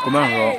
Comment rawh.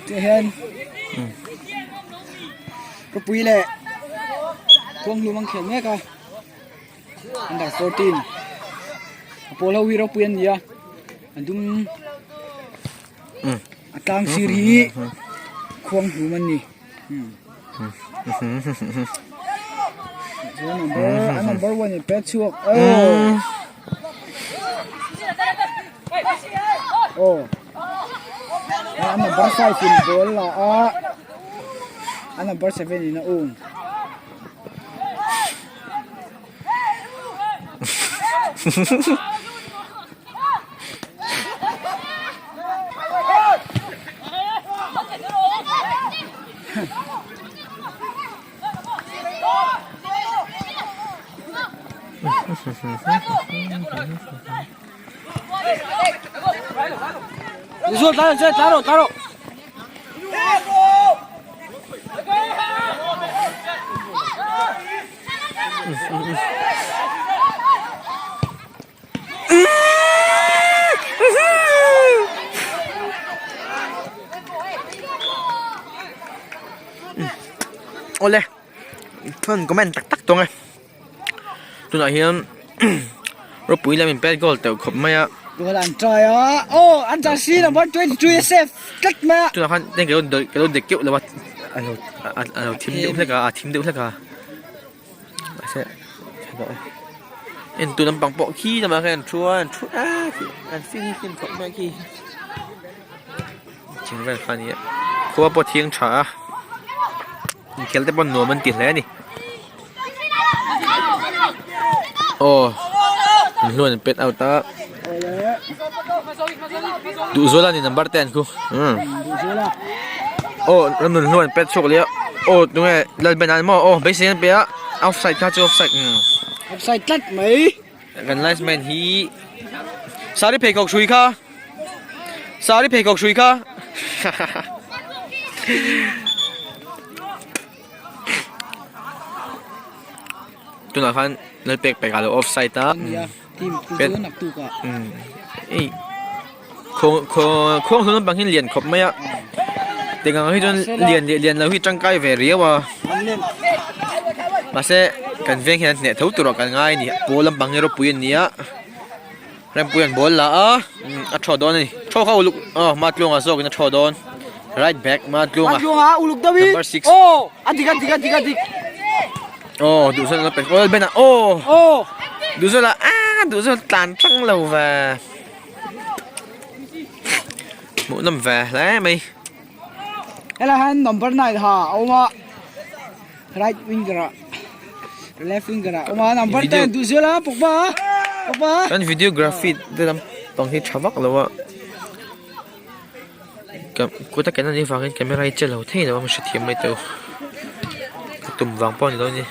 Tah hian khawpui leh kawnghlum an khelh mek a under 14 a pawl ho hi ropui an ni a a dum a tlang sir hi khuanghlum an ni. Chuan number a number 1 in pet chhuak oh oh a number 5 in ball la a a number 7 in a um. Awle chuan comment tak tak tawng e tunah hian ropui lam in pet goal teuh khawp mai a. Goal an try a aw an tla si number 22 a save tlat mai a. Tunah khan ka lo ka lo dek keuh lo a a lo a lo thim deuh hlek a a thim deuh hlek a. Mahse en tu lampang pawh khi lamah khian an thu a an thu a khi an fin hlim khawp mai khi thing vel kha a ni a khua pawh thiang tha a inkhel te pawh nuam an ti hle a ni aw an hnuai an pet out a duhzuala a ni number ten khu umm aw ramnun hnuai an pet chhuak leh a aw tunge lalben an maw aw beisei an pe a offside kha chu offside umm offside tlat mai kan linesman hi sari pheikhawk hrui kha sari pheikhawk hrui kha tunah khan lalpek pek a lo offside a ei khuang hlun lampang hi lian khawp mai a tiang ang hi chuan lian leh lian lo hi tangkai ve riau a mahse kan veng hian hneh tho tur ah kan ngai a ni pawl lampang hi ropui an ni a rempui an bawl la a a thaw dawn a ni thaw kha uluk aw matluanga zawkin a thaw dawn right back matluanga number 6 aw duhzawlna pe aw ben ah aw duhzawla ah duhzawla tlan tang lo ve hmuh nawm ve hle mai helai hian number 9 ha a awm a right winger ah left winger ah a awm a number 10 duhzawla pawkpa pawkpa kan videography te lampang hi tha vak lo a Kut a ken anih vangin camera hi che lo thei lo a mi hrethiam mai teh u ka tum vang pawh a ni lo a ni.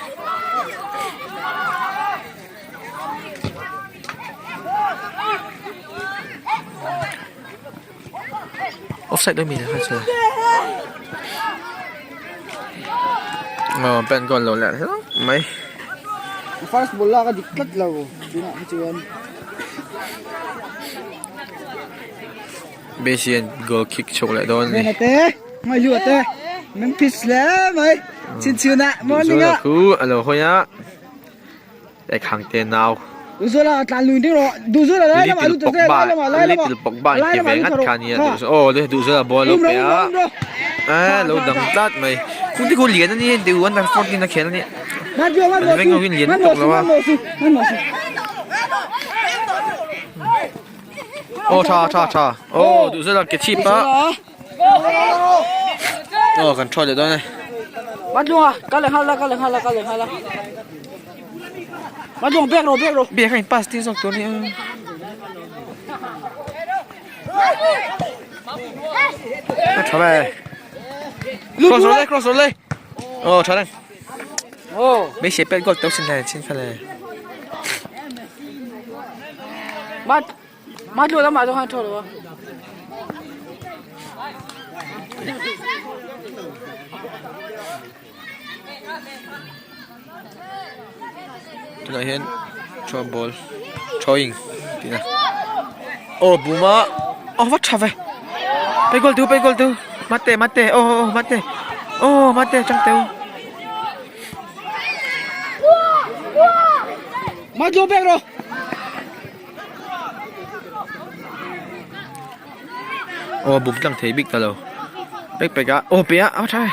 Offside dawn mi kha chu aw pen goal lo leh hlauh mai. First ball lak a dik tlat lo tunah hi chuan. Messi an goal kick chhuak leh dawn a ni. Vena te, Ngaihluah te, Memphis hle mai, Chhinchhuna morning a. Duhzuala khu a lo hawi a, Ekhang te nau. Duhzuala a tlan lui ding rawh, Duhzuala lai lamah lut ta che, lai lamah, lai lamah, Little Pogba lai inti lamah ve lut ngat ta rawh, kha a nia, kha. Duhzuala, aw le Duhzuala ball a lo Um pe rawh, a, um rawh, a lo dang tlat mai. Khung te khu lian a ni, deuh under 14 a khel a ni. Man An veng ho hian lian lutuk lo a. Aw tha tha tha aw duh zet a ke chhip a. Aw kan thaw leh dawn e. Matlunga kal leh nghal la kal leh nghal la kal leh nghal la. Matlung bek rawh bek rawh. Bek a in pass tir zawk tur a nia. A tha ve. Cross rawh le cross rawh le. Aw tha reng. Aw. Mấy xe pet goal tao xin này xin phải là. Mat Matlung lamah chuan khan thaw lo a. Tunah hian throw ball throwing tihna aw buma aw va tha ve pe goal tu pe goal tu mate mate aw aw mate aw mate chang teu Matlu pek rawh. Aw bum tlang thei bik ta lo pek pek a aw pe a a tha e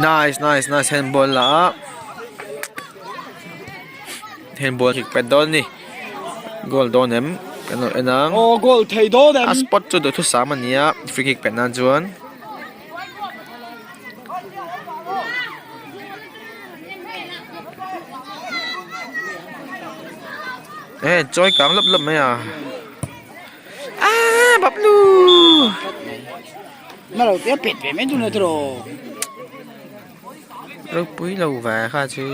nice nice nice handball la a handball hik pet dawn a ni goal dawn em kan lo en ang aw goal thei dawn em a spot chu duhthusam a ni a free kick pet nan chuan. E chawi kang lawp lawp mai a aaa bablu na lo te pet ve mai tuna tiraw ropui lo ve kha chu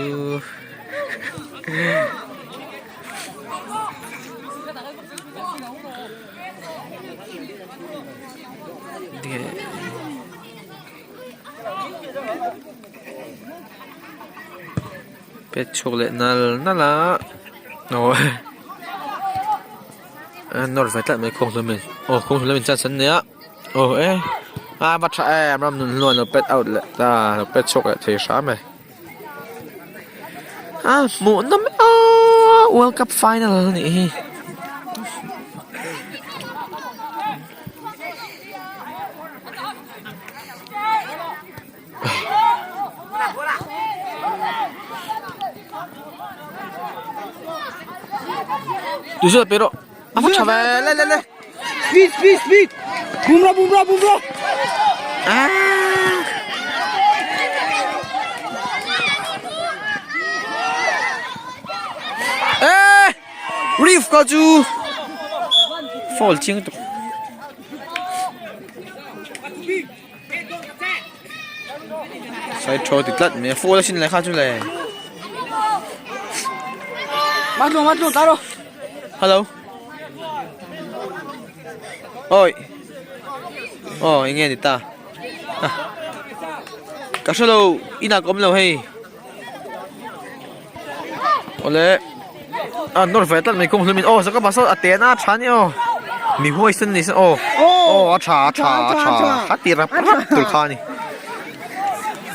Pet chhuak leh nal nal a aw a nawr ve tlat mai kawng hlawm in aw kawng hlawm in chance an nei a aw e a va tha em ram nun hnuai lo pet out leh ta lo pet chhuak leh thei hram e a hmuh nawm a world cup final a nih hi. Tuzo pero a va tha ve le le le Speed speed speed bumra bumra bumra ah eh reef ka chu fall chiang tuk Side throw ti tlat mai a full asin le kha chu le. Matlu matlu taro. Hello. Oi. Oh enge ni ta. Ka hrelo inah ka awm lo hei. Awle a nawr ve tlat mai kawng hlum in aw saka pasal a ten a tha ni aw mi huai sen ni se aw aw a tha a tha a tha a ti rap rap tur kha ni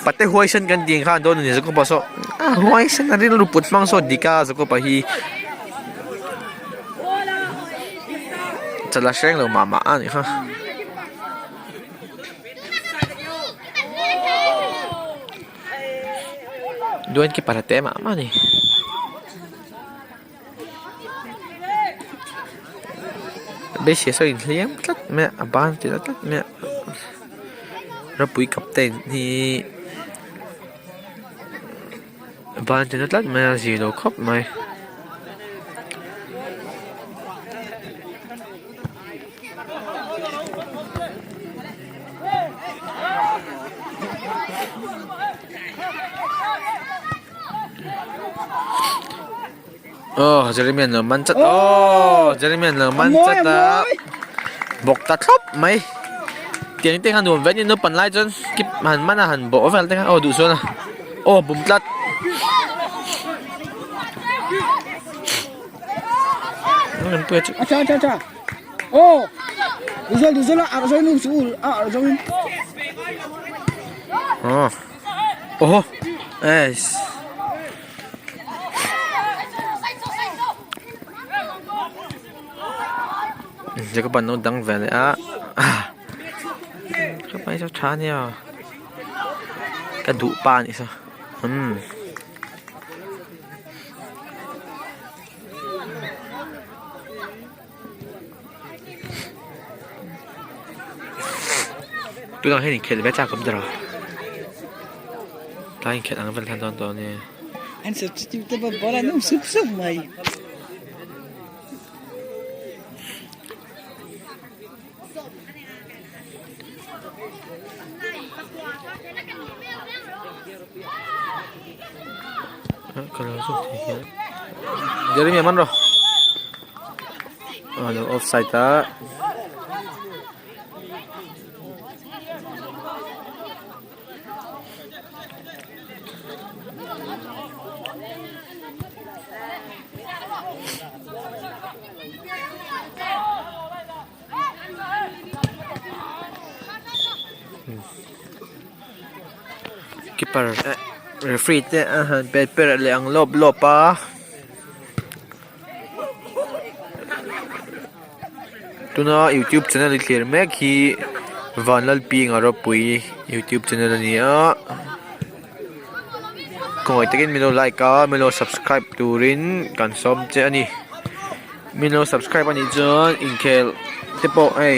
pate huai sen kan tih khan dawn a ni Jacob-a saw a huai sen a rilru put hmang saw dik a Jacob-a hi chala hreng lo mah mah a ni kha. Duan keeper a te mah mah a ni. Beisei saw inhliam tlat mai a a ban ti na tlat mai a ropui captain hi a ban ti na tlat mai a zir lo khawp mai. Aw Jeremy an lo man chat aw Jeremy an lo man chat a bawk ta thlawp mai tiang te kha nuam ve a ni naupang lai chuan kip han man a han bawh vel te kha aw duh chuan a aw bum tlat. Acha acha acha aw duhzual duhzual a arh zawin u a arh zawin. Aw oho eiss. Jacob an lo dang ve leh a hepa hi chu tha ania ka duh pa anih saw umm. Tunah hian inkhelh ve chak awm ta lo. Tlai inkhelh ang vel hian dawn tawh a nia. An substitute te pawh ball an um sup sup mai. Jeremy a man rawh. Aw lo offside a. Keeper eh referee te a han pet per leh ang lawp lawp a. Tuna youtube channel i thlir mek hi Vanlalpinga ropui youtube channel a ni a khawngaih takin min lo like a min lo subscribe turin kan sawm che a ni min lo subscribe a nih chuan inkhel te pawh hei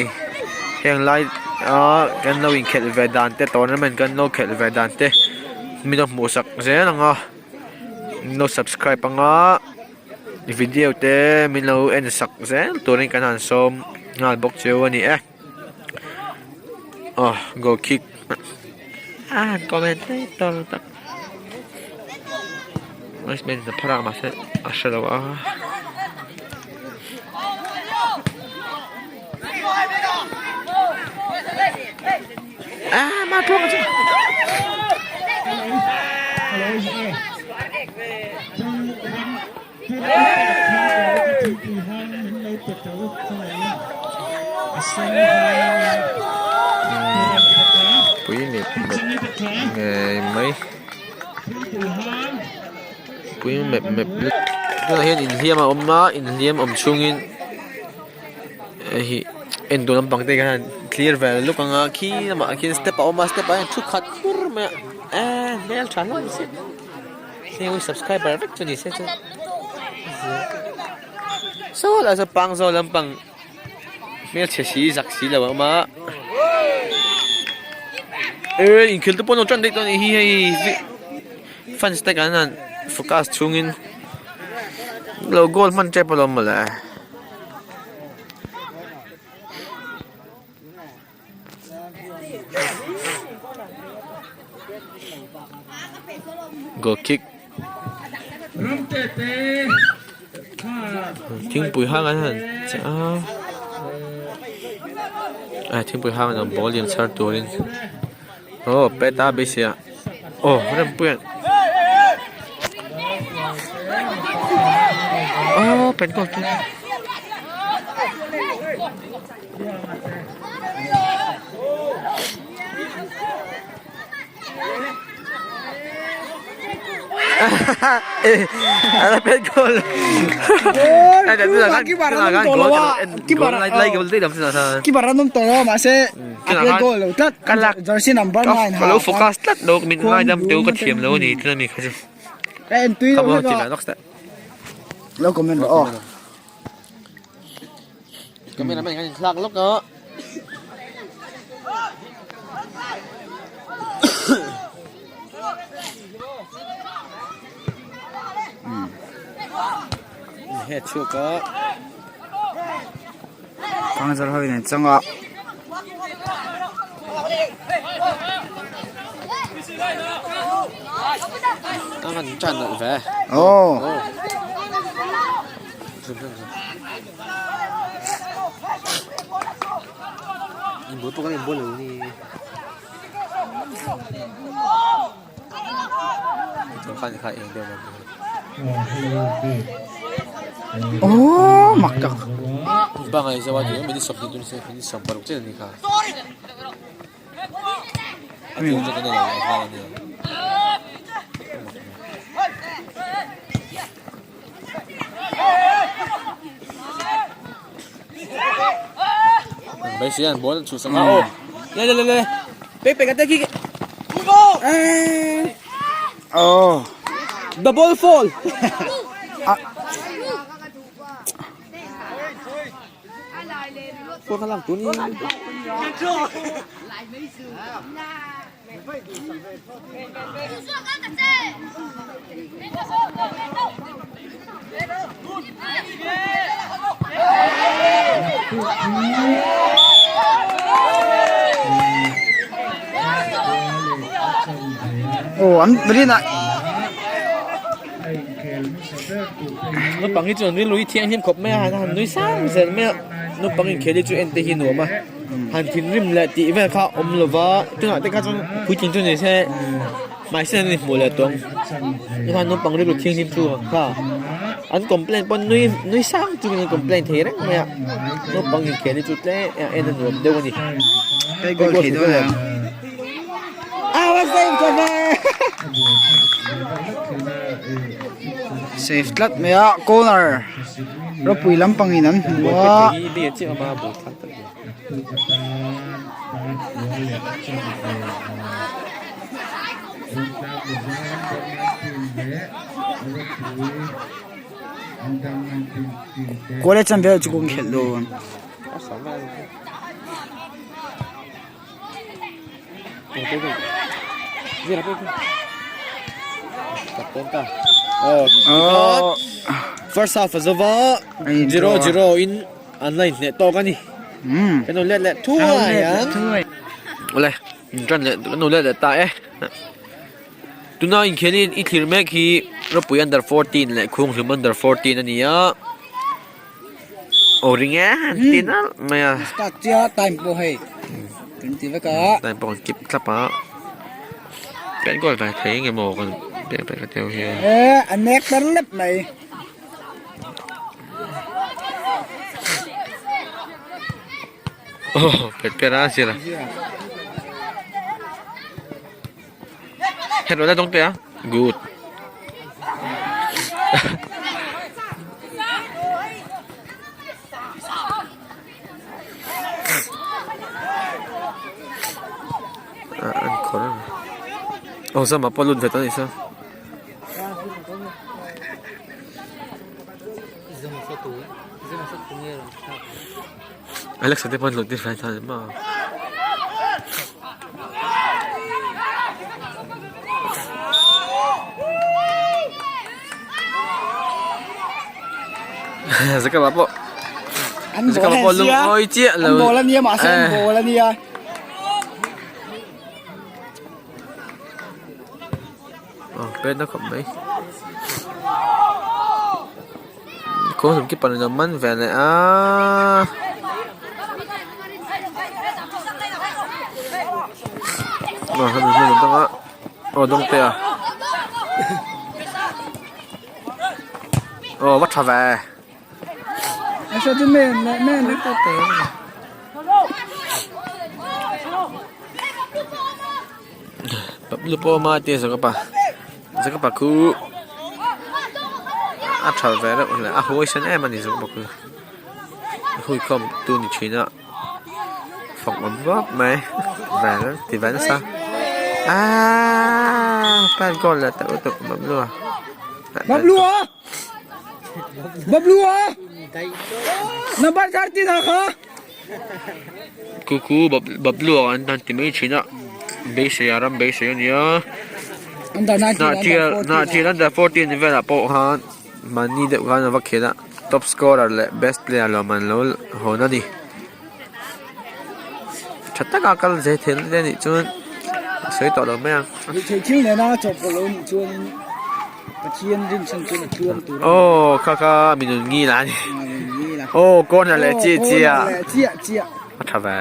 heng lai a kan lo inkhelh ve dan te tournament kan lo khelh ve dan te min lo hmuh sak zel ang a min lo subscribe ang a. Video te min lo en sak zel turin kan han sawm nghal bawk cheu a ni e aw goal kick a han comment daih tawh lo tak linesman in a phar a mahse a hre lo a. Pui mep mep ngei mai pui mep mep tunah hian inhliam a awm a inhliam awm chhungin hei hi en tur lampang te hian clear ve luk ang a khi lamah khian step a awm a step ah hian thu khat bur mai a eee hmel tha hlawm si heng subscriber vek chu ni se chu saw lah saw pang zawl lampang hmelchhe si zak si lo a awm a eee inkhel te pawh an lo tan daih tawh a nih hi hei fans te kan han focus chhungin lo goal hman tep alawm mawle. Goal kick thingpui hang an han chah a ah thingpui hang an ball lian chhar turin aw pet a beisei a aw rempuia aw pet goal tu. Ala pet goal. Keeper an awm tawh lo a mahse a pet goal lo tlat jersey number 9 ha lo focus tlat lo min ngaidam teu ka thiam lo ani tuna mi kha chu ka en tui lo hlek a lo comment rawh aw. Cameraman khan inthlak lawk a. He chhuak a. Thangzar ho in an chang a. A van tan nalh ve. Oh. Inbual pawh kan inbual lo ni. Khan kha eng deuh lam. Oh, mak tak. Bangai zawa di minute 20 tun se minute 16 chen ni kha. A tir chu kan en lo nghal a nia. Beisei an ball chhuh sak a aw. Le le le le. Pek pek a te khi. Oh. The ball fall. kha lak tur ni. Aw an rinah Naupang hi chuan rilru hi thianghlim khawp mai a han nui sang zel mai a naupang inkhel hi chu en te hi nuam a han thinrim leh tih vel kha awm lo va tunah te kha chuan puitling chu ni se mahse an inhmuh leh tawng tikhan naupang rilru thianghlim chu ang kha an complaint pawh nui nui sang chungin an complaint thei reng mai a naupang inkhel hi chu tlem en a nuam deuh a ni. Hei goal thei dawn em? Save tlat mai a corner ropui lampangin an hmu a. Kuala chan vel chu kawng khelh dawn. First half a zova 0-0 in an la inhneh tawk a ni. Kan lo let leh thuai ang. Awle in tan leh kan lo let leh ta e. Tuna inkhelin i thlir mek hi ropui under 14 leh khunghlum under 14 a ni a. Aw ring e an ti nalh mai a. Start chiah time pawh hei kan ti vek a. Time pawh kan keep thlap a. Kan goal ve thei nge maw kan pek pek a teuh hian. E a nek ber lep mai. Oh pet per a zir a. Head rawh la dawng teh a good. An khawr a aw zama pawh lut ve ta a nih chuan. Alexa te pawn lut tir fai ta ni maw. Zaka ba pawh Zaka ba pawh lungawi chiah lo. An ball ania mahse an ball ania. Aw pet na khawp mai. Kawng lam keeper in a man ve leh a. Aw hemi hmun a dawng a aw dawng te a aw va tha ve. Lu pawh awm a tia Zakapa Zakapa khu a tha ve reuh hle a huaisen em a ni Zakapa khu a huikhawm tu ni thin a fak awm vak mai ve ti ve nasa aaa pan goal leh ta lutuk Bablu a. Bablu a Bablu a number 13 a kha. Kuku Bablu ah an ti mai thin a beisei a ram beisei a nia hnahthil under 14 velah pawh khan mahni deuh khan a va khel a top scorer leh best player lawm an lo hawn a ni tha taka kal zai thei te anih chuan a sawi tawh lo mai ang. Aw kha kha mi nun ngil a ni aw corner leh chiah chiah a tha ve.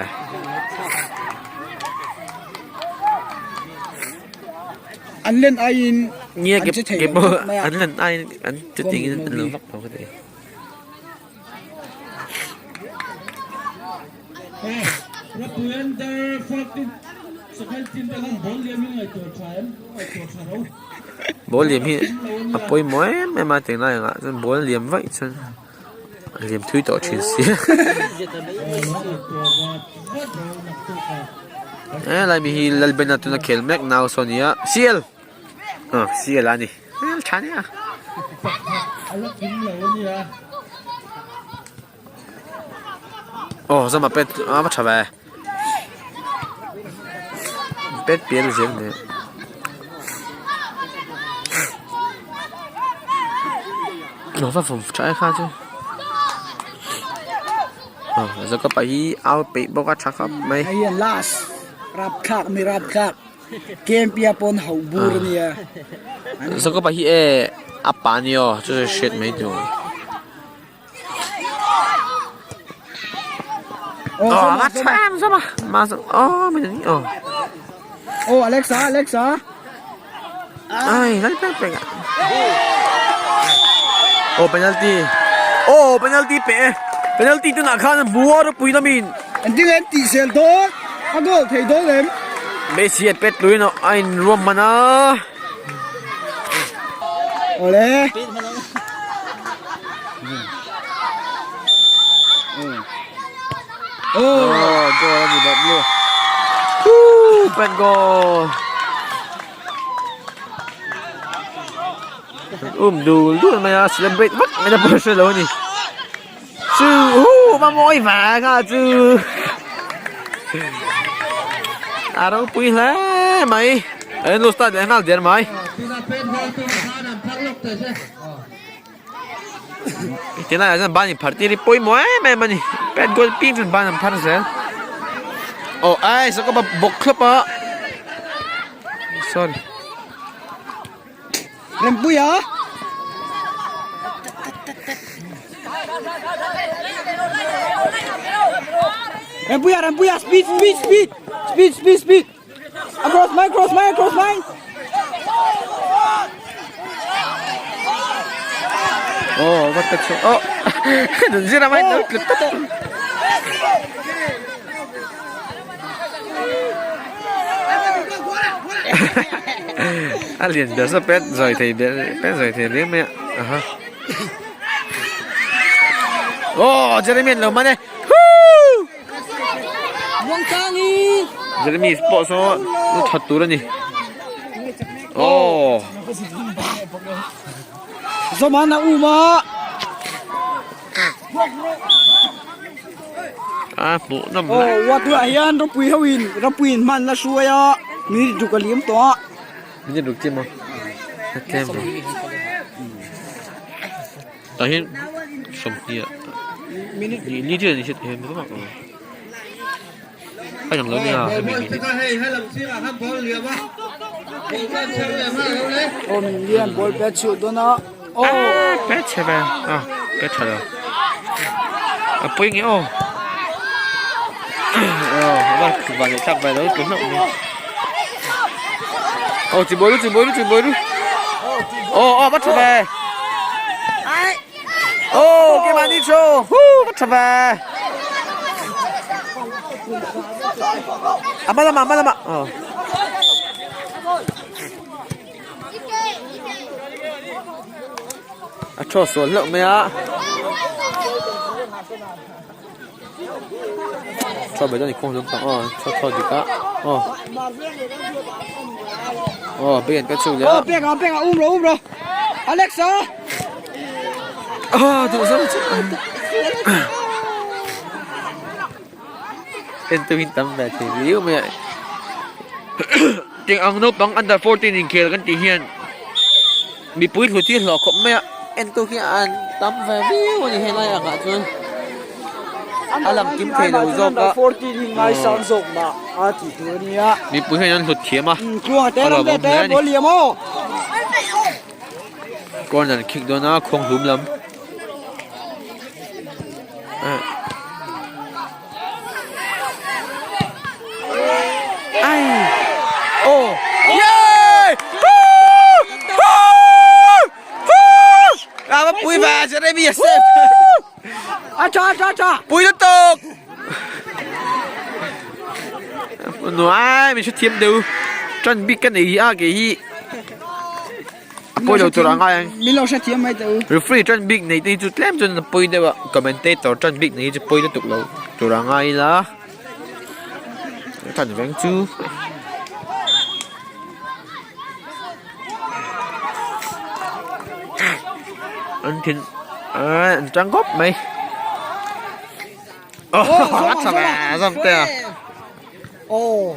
An len aiin an che thei lo an len aiin an che tingin an lo vak lo ka ti. Ball liam hi a pawimawh em em a tunlai angah chuan ball liam vaih chuan a liam thui tawh thin si a he lai mi hi Lalbena tuna khel mek nau saw a ni a sial aw sial a ni tha nia. Aw zama pet a va tha ve pet pian zel nen. Aw va vawm tha e kha chu aw Jacob-a hi au peih bawk a tha khawp mai. Hei hian last rapthlak mi rapthlak Kempia pawn hauh bur a nia. Jacob-a hi e a pa a ni aw chu chu hriat mai tur. Aw a tha em zawm a mah zawm aw min an aw. Aw Alexa Alexa. Ai lai pek pek a. Aw penalty. Aw penalty pe e. Penalty tunah khan bua ropui lamin. An ding em tih zel dawn a goal thei dawn em. Messi a pet luin a in ruam hman a. Awle. Oh, goal a ni bawk lu. Woo, pet goal. Um dul dul mai a celebrate vak mai na pawh hre lo a ni. Chu hu va mawi vang a chu. A ropui hle mai. An lo start leh nghal der mai. Tilai ah chuan ban in phar tir hi pawimawh em em a ni. Pet goal ping chuan ban an phar zel. Aw ai sawka bawk thlawp a. Sorry. Rempuia. Rempuia, Rempuia, speed, speed, speed, speed, speed, speed. Across mine, cross mine, cross mine. Oh, what the oh. Zira mai no clip to. A lian ber saw pet zawi thei ber pet zawi thei riau mai a aha aw Jeremy an lo man e hoo Jeremy pawh saw lu that tur a ni aw Zomana uma A hmuh nawm hle. Aw what tunah hian ropui ho in ropui in hman la hruai a minute ruk a liam tawh a. Minute ruk chiah maw? A tlem ve. Tah hian 20 ah minute li chiah ni hriat hian vak lo. A lang lo nia hemi minute. Aw min lian ball pet chhuah dawn a. Aw pet chhe ve a pet tha lo a pui nge aw aw va van leh tak ve lo tlu hlauh mai aw chi bawi lu chi bawi lu chi bawi lu aw aw va tha ve aw ke mani cho hu va tha ve a ma lama ma lama aw A thaw sual hlauh mai a. Thaw ber chuan i khawng hlum pang aw thaw thaw dik a aw aw bag an pek chhuak leh a. Aw pek ang pek ang um rawh um rawh Alexa. Aw duh zawng chu en tu in tam ve thei viau mai a. Tiang ang naupang under 14 inkhel kan tih hian mipui hlut hi hlawh khawp mai a en tu khi an tam ve viau a ni helai ang ah chuan a lang kim thei lo zawk a mipui hian an hlut thiam a a lawmawm hle a ni corner an khik dawn a khuang hlum lam. Pui ve Jeremy a save A tha tha tha Pui lutuk Nuai min hrethiam deuh Tan bik ka nei hi a ke hi A pawi lo tur a ngai ang. Min lo hrethiam mai teh u. Referee tan bik nei te hi chu tlem chuan a pawi deuh a, commentator tan bik nei hi chu pawi lutuk lo tur a ngai ila. Tan veng chu. An thin an tang khawp mai. Oh, a tha ve zam te a. Oh.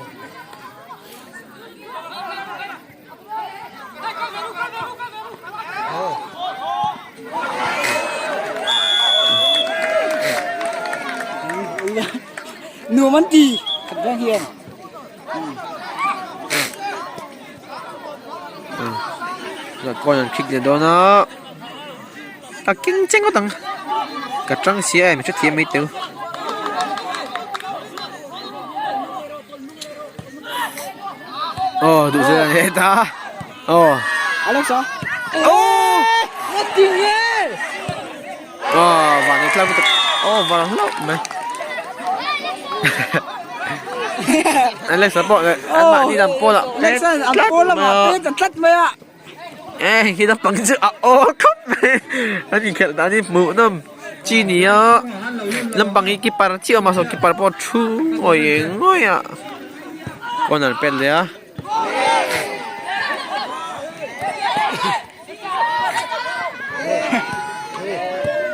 Nuam an ti khat veng hian. Kawn an khik leh dawn a a keng cheng ngawt ang ka tang si a em hrethiam mai teu aw duh zel a ni ta aw Alexa aw nothing nge Aw van ni tlak lutuk aw van hlauh mai Alexa pawh leh an mahni lam pawl ah Alexa an pawl lamah pet a tlat mai a e khi naupang chu a awl khawp mai an inkhelh dan hi hmuh nawm chi ni a lampang hi keeper chiah a awm a saw keeper pawh a thu ngawih ngawih a corner pet leh a.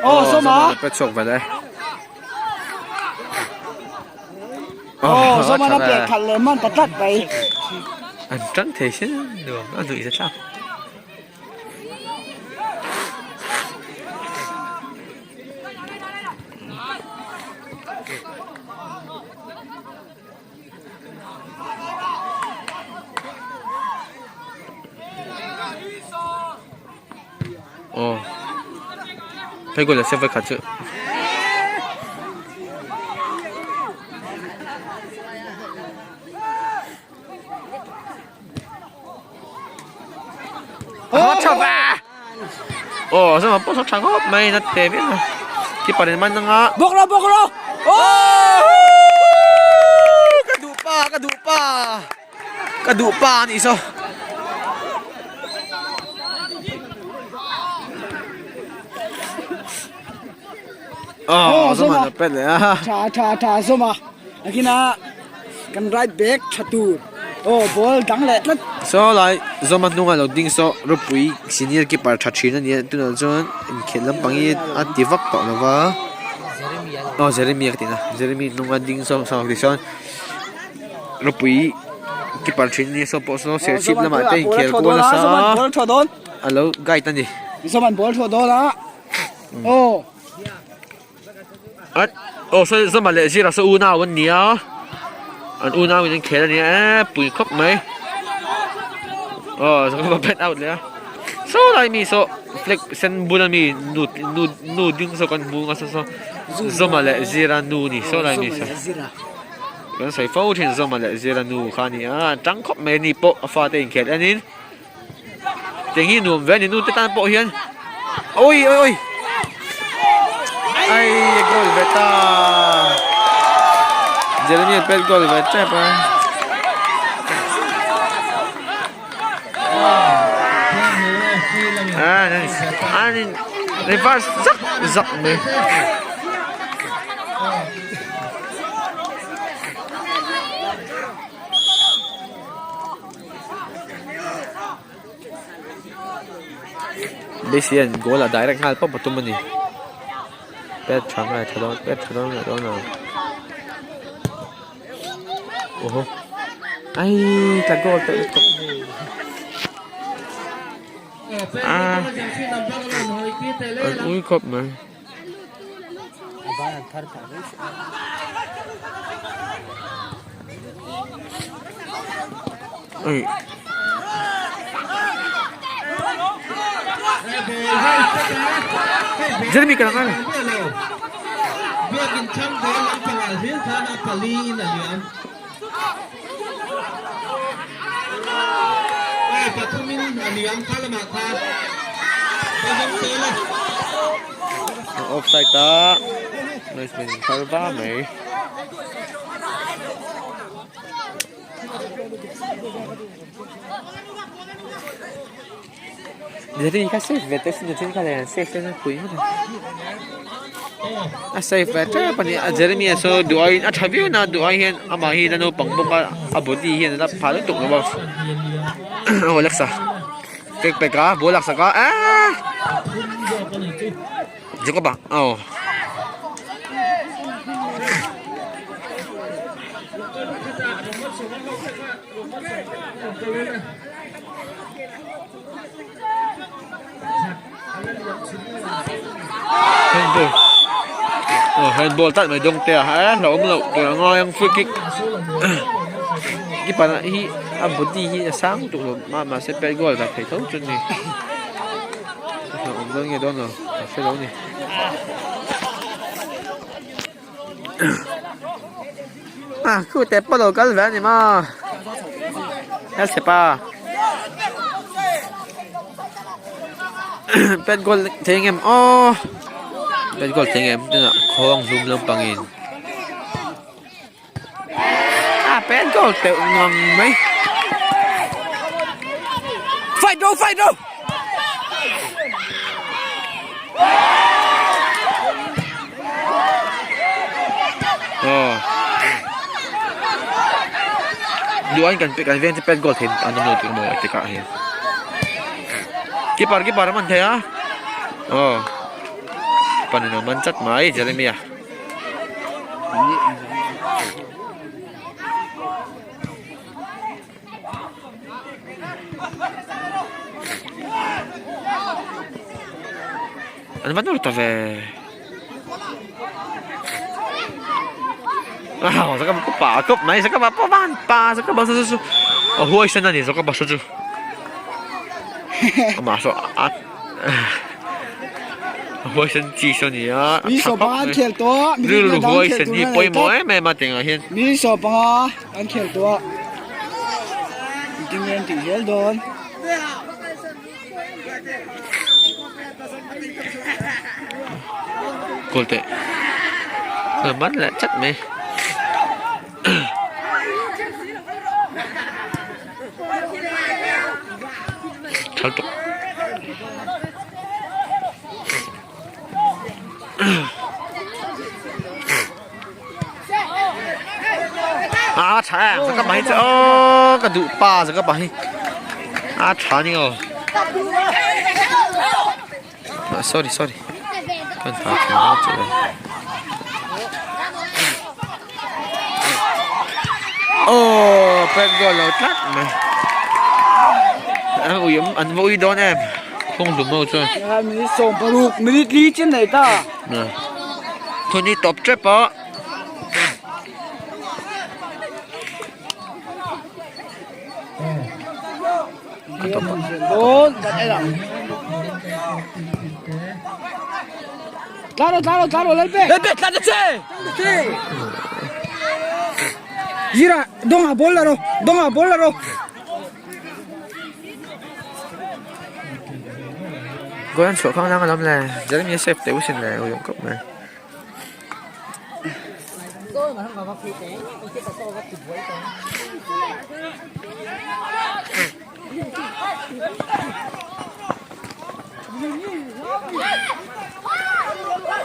Oh, Soma. Pet chhuak vel e. Oh, Soma na pek khalh leh man ta tlat mai. An tang thei sin nuam a nuih za thlak. Aw phei goal a siam vekhat chu aw tha ve aw zama pawh saw tha khawp mai na te viau a keeper in man anga bawk rawh bawk rawh aw ka duh pa ka duh pa ka duh pa anih saw aw zama a pet leh a tha tha tha zama akina kan right back tha tur aw ball dang leh tlat saw lai zama hnunga lo ding saw ropui senior keeper tha thin a nia tunah chuan inkhelh lampang hi a ti vak tawh lo va aw Jeremy ka tihna Jeremy hnunga ding saw saw tichuan ropui keeper thin a nia saw pawh saw serchhip lamah te inkhel kual nasa a lo guide a ni. Zoman ball thaw dawn a aw. At aw saw Zama leh Zira saw unau an ni a an unau in an khel a nia e pui khawp mai aw Zama pet out leh a saw lai mi saw flag sen bula mi nu nu nu ding saw kan hmu ang a saw saw Zama leh Zira nu ni saw lai mi saw kan sawi fo thin Zama leh Zira nu kha a ni a an tang khawp mai a ni pawh a fate inkhel enin. Tiang hi nuam ve a ni nu te tan pawh hian awi awi awi ai a goal ve ta Jeremy a pet goal ve tep a an in reverse zak zak mai. Messi hian goal a direct nghal pawp a tum a ni pet tha nge tha dawn pet tha dawn leh dawn lo aw ai tla goal tawh lutuk a an ui khawp mai. Jeremy ka lang Offside a linesman in phar va mai. Jeremy kha safe ve teh sin Jeremy kha leh safe te chuan pui ngawt ang. A safe ve tep a ni a Jeremy a saw duh aiin a tha viau na duh ai hian amah hi la naupang bawk a a body hian a la pha lutuk lo a aw Alexa pek pek a ball laksak a eehh Jacob a aw. Handball aw handball tlat mai dawng te a eh hlauhawm loh tur a ngai ang free kick keeper hi a body hi a sang lutuk lo mah mahse pet goal dah thei tho chu a ni hlauhawm dawn nge dawn lo ka hre lo a ni. Ah khute pawh lo kal ve a ni maw hmelchhe pa pet goal thei ang em aw pet goal thei ang em tunah khawng hlum lampangin ah pet goal teuh ngang mai fight go fight go. Duan kan kan veng te pet goal thei an awm lo tih maw tikah hian keeper keeper a man thei a aw panin a man chat mai Jeremia. An va nawr ta ve. Aw zaka pa pa kawp mai zaka pa pa van pa zaka pa chu chu a huai sen a ni zaka pa chu chu amah saw a a huai sen chi saw a ni a Mi saw panga an khel tawh a rilru huai sen hi pawimawh em em a tengah hian Mi saw panga. An khel tawh a, engtin nge an tih zel dawn? Goal teh a man leh chat mai. Thal tawk. A tha em zaka pa hi chu aw ka duh pa zaka pa hi a tha ni aw sorry sorry kan tha tha chu aw pet goal lo tlat mai an ui an va ui dawn em kawng hlum ho chuan minute 16 minute li chen nei ta thun hi tawp tep a Tla ro tla ro tla ro lal pe lal pe tla ta che Zira donga ball la ro donga ball la ro Goal an chhuah khang lang alam le Jeremy save teuh sin le ui awm khawp mai.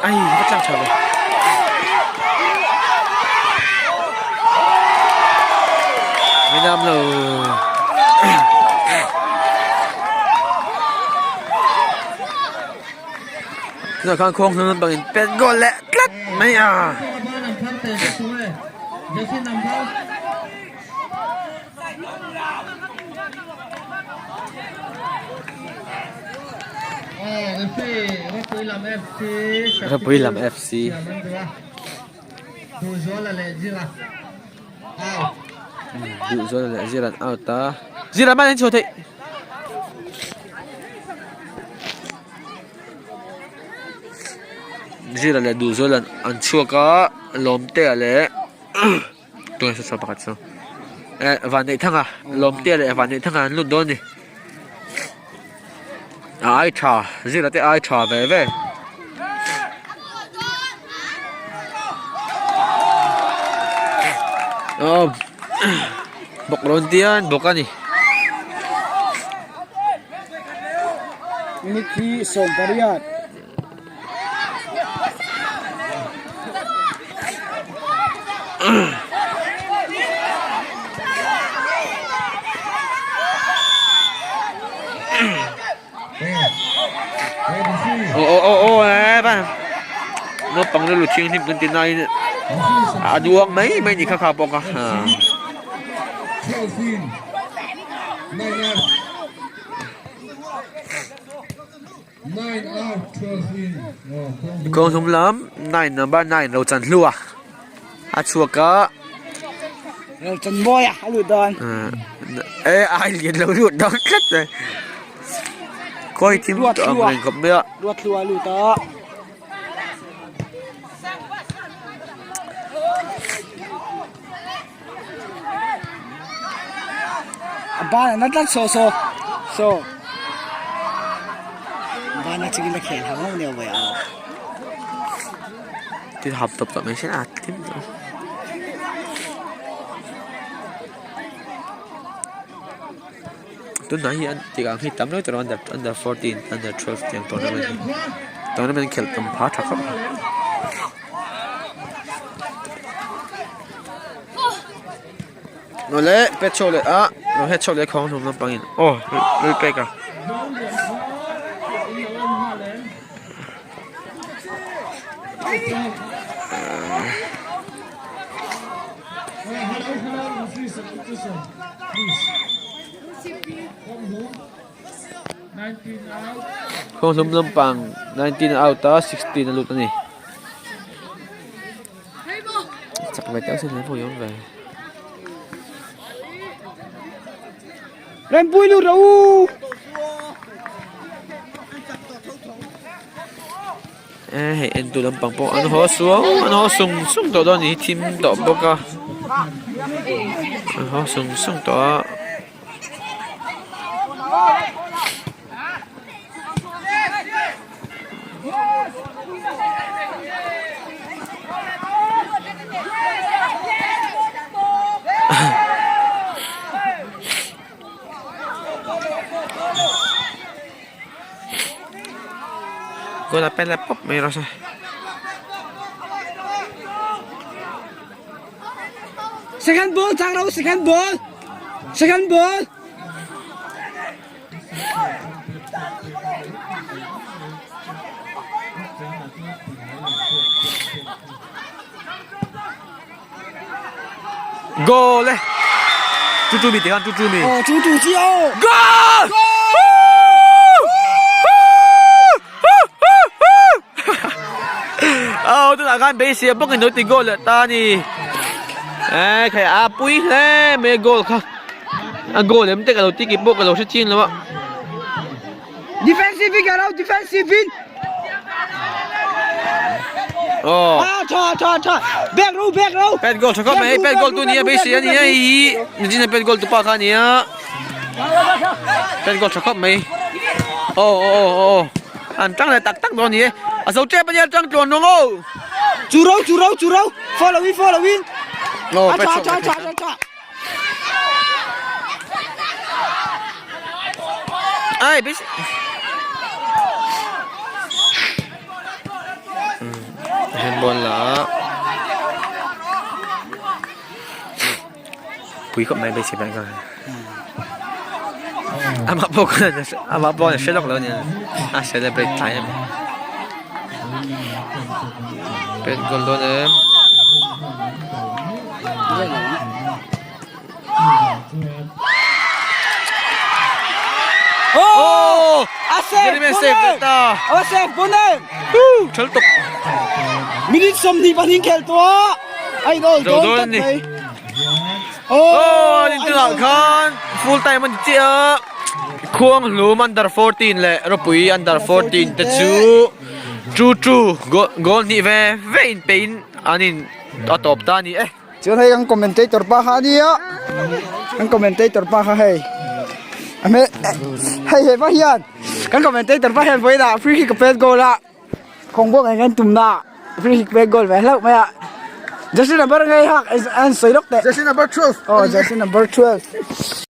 Ai va tlang tha ve. Việt Nam lo. Tunah khan khuang hnung bangin pet goal leh tlat mai a. Ropui lam FC. Duhzuala leh Zira an out a. Zira man an chhuah theih. Zira leh Duhzuala an chhuak a, Lawmtea leh Tunah saw pakhat chu eh Vanneihthanga Lawmtea leh Vanneihthanga an lut dawn a ni. A ai tha Zira te ai tha ve ve. Aw bawk rawn tian bawk a ni. Minute hi 18. Aw aw aw aw e ban naupang rilru thianghlim kan ti nain a duang mai mai ni kha kha pawh kha. Kawng hnung lam 9 number 9 ro chan hlua a chhuak a ro chan mawi a a lut dawn e ai lian lo lut dawn tlat mai kawi thim tawh ang reng khawp mai a ruat hlua a lut a A ban a na tlat saw saw saw ban a chingin a khel hang nia vawi a. Tin hap tawp tawh mai se a thim tawh. Tunah hian tih ang hi tam lo tur under under 14 under 12 tiang tournament hi tournament khelh tam pha tha khawp mai. Awle pet chhuak leh a lo het chhuak leh khawng hlum lampang in aw rui pek a. Khaw hlum lampang 19 a out a 16 a lut a ni. Chak ve teuh sin hle pawh i awm ve. Rempui lut rawh u. E hei entu lampang pawh an haw suau an haw sung sung tawh dawn a ni hi thim tawh bawk a an haw sung sung tawh a. Goal a pen leh pawp mai rawh se. Second ball chang ro second ball. Second ball. Goal e. Chu chu mi ti khan chu chu mi. Oh chu chu chi oh. Goal! Oh tunah khan beisei bawk in lo ti goal leh ta a ni. Eh khai a pui hle mai a goal kha. A goal em te ka lo ti ki pawh ka lo hre chin lo a. Defensive in ka lo defensive in. Oh. Ah tha tha tha. Back row back row. Pet goal tha khawp mai pet goal tu nia beisei a ni a hi. Nijin a pet goal tu pa kha a ni a. Pet goal tha khawp mai. Oh oh oh oh. An tang leh tak tak dawn a ni e. A zo tep a nia tang tluan rawng aw. Chu ro chu ro chu ro. Follow in follow in. Oh Ah pet tha chhuak tha mai tha thei. tha tha. Ai bis. Handball la a. Pui khawp mai beisei mai kha. Amah pawh khan amah pawh a hre lawk lo a nia a celebrate tlai em. Pet goal dawn em. Oh! A save! Jeremy save leh ta. A save bon em! Woo! Thal tuk. Minute 22 khel tawh a. A in awl dawn tlat mai. Oh! An intunah khan full time a ni chiah a. Khuang hlum under 14 leh ropui under 14 te chu 2-2 goal hnih ve ve in pe in an in a tawp ta a ni e. Chuan hei kan commentator pa kha a nia kan commentator pa kha hei a hmel hei he pa hian kan commentator pa hian vawiinah free kick a pet goal a kawng bawk eng en tumna free kick pet goal ve hlauh mai a jersey number ngei hak an sawi lawk teh Jersey number 12 aw jersey number 12.